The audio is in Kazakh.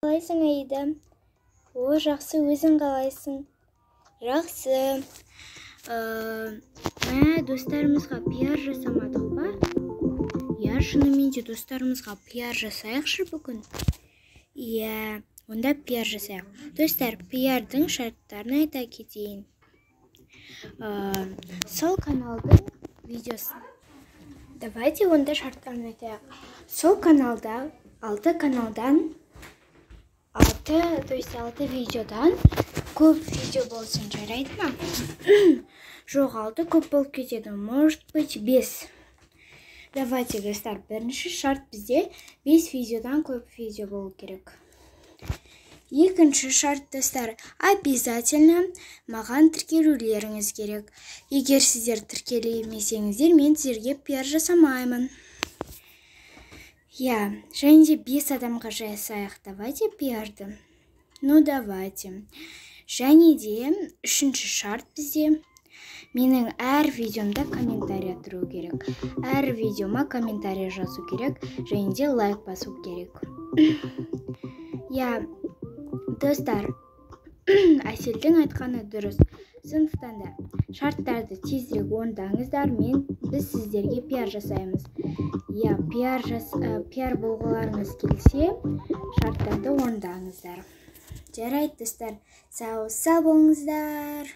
Қалайсың, Аида? О, жақсы, өзің қалайсың? Жақсы. Мә, достарымызға пиар жасамадық па? Иә, шынымен де достарымызға пиар жасайықшы бүгін. Иә, онда пиар жасайық. Достар, пиардың шарттарын айта кетейін. Сол каналдың видеосын. Давайте онда шарттарын айтайық. Сол каналда алты каналдан алты, то есть алты видеодан көп видео болсын, жарайды ма? Жоқ, алты көп болып кетеді, может быть, бес. Давайте, достар, бірінші шарт бізде бес видеодан көп видео болу керек. Екінші шарт, достар, обязательно маған тіркелулеріңіз керек. Егер сіздер тіркелмесеңіздер, мен сіздерге пиар жасамаймын. Иә, және де бес адамға жасайық, давайте пиарды. Ну, давайте. Және де үшінші шарт бізде: менің әр видеомда комментарий тұру керек. Әр видеома комментарий жазу керек және де лайк басу керек. Иә, достар, Әселдің айтқаны дұрыс. Сондықтан да шарттарды тезірек орындаңыздар, мен біз сіздерге пиар жасаймыз. Иә, пиар болғыларыңыз келсе, шарттарды орындаңыздар. Жарайды, достар, сау сау болыңыздар.